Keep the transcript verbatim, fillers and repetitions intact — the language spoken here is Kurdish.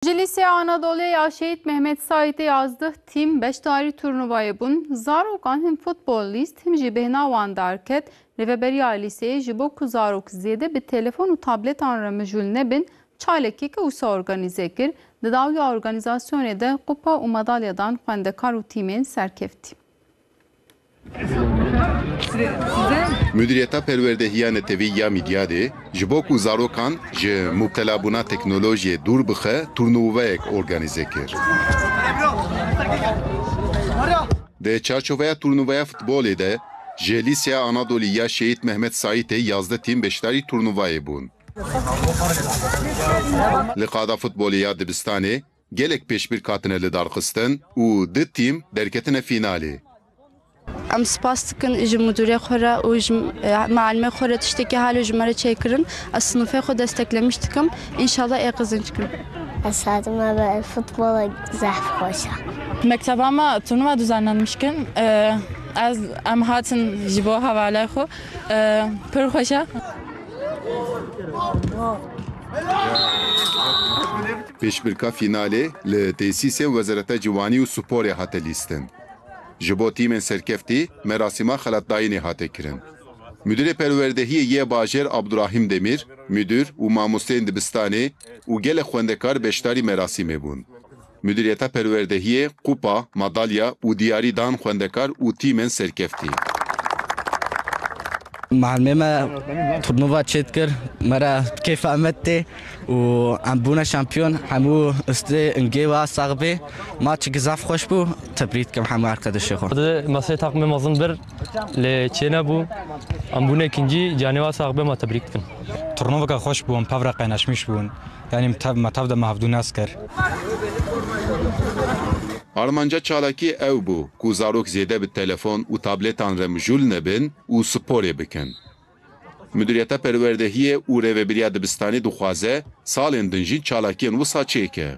Ji Lîseya Anadolê ya Şehîd Mehmet Saîdê yazdeh tîm beşdarî turnuvayê bûn. Zarokan him futbolîst, him jî bêhna wan derket. Rêveberiya lîseyê ji bo ku zarok zêde bi telefon û tabletan re mijûl nebin, çalekîke wisa organîze kir. Di dawiya organîzasyonê de kupa û madalya dan xwendekar û tîmên serkeftî. Müdîriyeta Perwerdehiya Netewî ya Mîdyadê ji bo ku zarokan ji mubtelabûna teknolojiyê dûr bixe, turnuvayek organîze kir. Di çarçoveya turnuvaya futbolê de ji Lîseya Anadolî ya Şehîd Mehmet Saîtê yazdeh tîm beşdarî turnuvayê bûn. Li qada futbolê ya dibistanê gelek pêşbirk hatine lidarxistin û du tîm derketine fînalê. Em spas dikin ji mudûrê xwe re û ji, e, mealimê xwe re tiştekî halo ji me re çêkirin. Ez sinifê xwe desteklemiş dikim. Înşallah ê qizînc kim. Ez hatime be futbola zehf xweş e. Mekteba me turnuva düzenlenmiş kin. E, ez, em hatin ji bo hevalê xwe. E, pir xweş e. Pêşbirka fînalê li tesîsê Wezareta Ciwanî û Sporê hate lîstin. Ji bo tîmên serkeftî merasîma xelatdayînê hate kirin. Müdürê Perwerdehiyê yê bajêr Abdurahîm Demîr, müdür û mamosteyên dibistanê û gelek xwendekar beşdarî merasîmê bûn. Müdüriyeta Perwerdehiyê kupa, madalya û diyarî dan xwendekar û tîmên serkeftî. Mealimê me turnuva çêdikir, me re keyfa Amed tê û em bûne şampiyon. Hemû istê ingê we sax bê. Maçek zaf xweş bû. Tebrîk dikim hemû arkadaşê xwe. Di masê takmê mezin bir lê çê nebû. Em bûne ikinci, canê we sax be, ma tebrîk dikin. Turnuveke xweş bû, em pev re qeynaşmiş bûn. Yanî me tev, me tev de me hevdû nas kir. Armanca çalakî ew bû ku zarok zêde bi telefon û tabletan re mijûl nebin û sporê bikin. Müdüriyeta Perwerdehiyê û Rêveberiya Dibistanê dixwaze salên din jî çalakiyên wisa çêke.